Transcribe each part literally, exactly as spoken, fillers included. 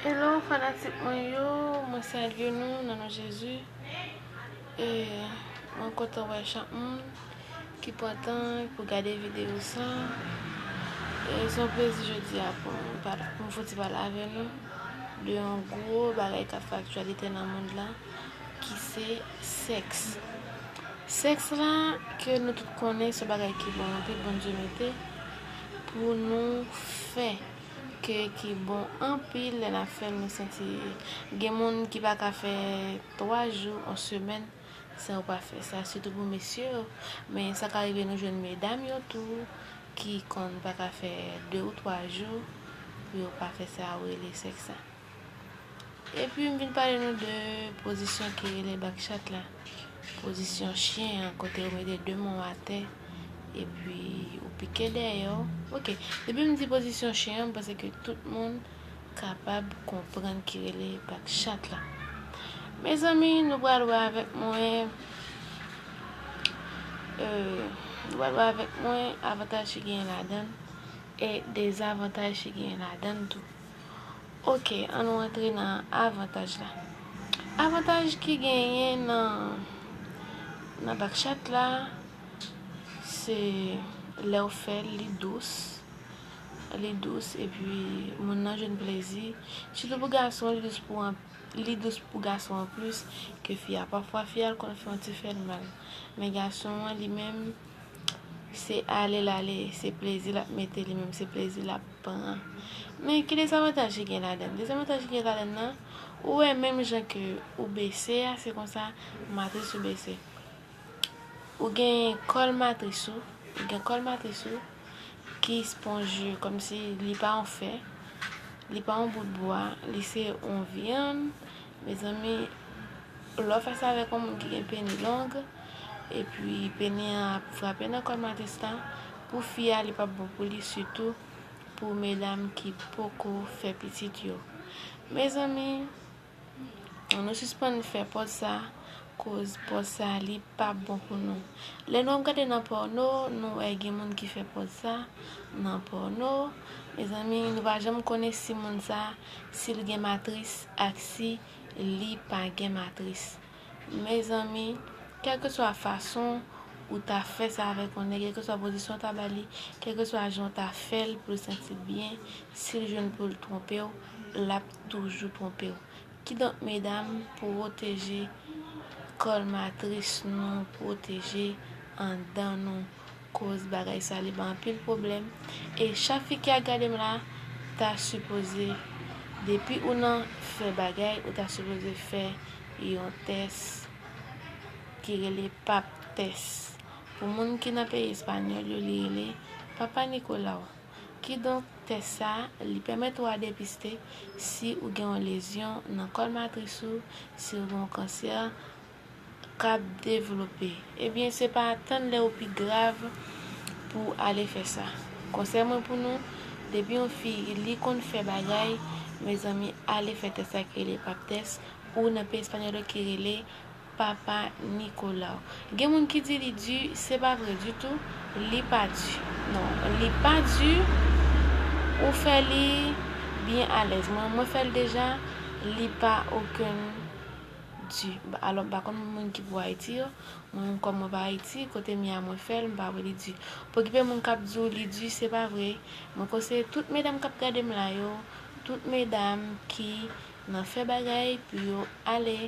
Hello fanatik mwen yo, mwen salye nou nan non Jezi. E mwen kontan wè chak moun ki pran tan pou gade videyo sa. E se yon plezi jodi a pou m pa- pou m fouti pale avè nou de yon gwo bagay k ap fè aktyalite nan mond lan, ki se sèks. Sèks la, ke nou tout konnen, se yon bagay ki bon anpil, Bondye mete pou nou fè, ke ki bon anpil lè n ap fè l, nou santi. Gen moun ki pa ka fè twa jou, yon semèn, san yo pa fè sa, sitou pou mesye yo. Men sa ka rive nou jwenn medam yo tou, ki konn pa ka fè de ou twa jou pou yo pa fè sa yo rele sèks la. Epi m vin pale nou de pozisyon ki rele bak chat la. Pozisyon chen an, kote ou mete de men w atè, epi ou pike dèyè w. Ok, depi m di pozisyon chen an, m panse ke tout moun kapab konprann ki rele bak chat la. Mezanmi, nou pral wè avèk mwen, euh, nou pral wè avèk mwen avantaj ki genyen ladan l e dezavantaj ki genyen ladan l tou. Ok, ann nou antre nan avantaj la. Avantaj ki genyen nan, nan bak chat la, se lè w fè l, li dous. Li dous, epi moun nan jwenn plezi. Sitou pou gason, li dous pou an- li dous pou gason anplis ke fi a. Pafwa, fi a l konn fè yon ti fè l mal. Men gason an, li menm, se ale l ale, se plezi l ap mete li menm, se plezi l ap pran. Men ki dezavantaj ki gen ladan l? Dezavantaj ki gen ladan l nan, ou wè menm jan ke ou bese a, se konsa matris ou bese. Ou gen kòl matris ou, ou gen kòl matris ou ki sponje, kòmsi li pa yon fè, li pa yon bout bwa, li se yon vyann. Mezanmi, lè w fè sa avèk yon moun ki gen peni long, epi peni an ap frape nan kòl matris la, pou fi a, li p ap bon pou li, sitou pou medam ki poko fè pitit yo. Mezanmi, ann nou sispann fè pòz sa, koz pòz sa, li p ap bon pou nou. Lè nou ap gade nan pòno, nou wè gen moun ki fè pòz sa nan pòno. Mezanmi, nou pa janm konnen si moun sa, si l gen matris ak si li pa gen matris. Mezanmi, kèlkeswa fason ou ta fè sa avèk yon nèg, kèlkeswa pozisyon w ta ba li, kèlkeswa jan w ta fè l pou l santi l byen, si l jwenn pou l twonpe w, l ap toujou twonpe w. Kidonk, medam, pwoteje kòl matris nou, pwoteje anndan nou, koz bagay sa li ba anpil pwoblèm. E chak fi ki ap gade m la, ta sipoze, depi ou nan fè bagay, ou ta sipoze fè yon tès ki rele pap tès. Pou moun ki nan peyi espanyòl yo, li rele Papa Nikolaw. Kidonk, tès sa, li pèmèt ou a depiste si ou gen yon lezyon nan kòl matris ou, si ou gen yon kansè k ap devlope. Ebyen, se pa atann lè ou pi grav pou w ale fè sa. Konsèy mwen pou nou, depi yon fi, li konn fè bagay, mezanmi, ale fè tès sa ki rele pap tès, ou nan peyi espanyòl yo ki rele Papa Nikolaw. Gen moun ki di li di, se pa vre ditou, li pa di. Non, li pa di, ou fè li byen alèz. Mwen, mwen fè l deja, li pa okenn di. Alò, m pa konn moun ki pou Ayiti yo. Mwen menm, kòm mwen pa Ayiti, kote m ye a, mwen fè l, m pa vle li di. Pou okipe moun k ap di w li di, se pa vre. Mwen konseye tout medam k ap gade m la yo, tout medam ki nan fè bagay pou yo ale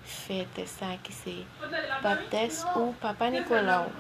fè tès sa ki se pap tès ou Papa Nikolaw.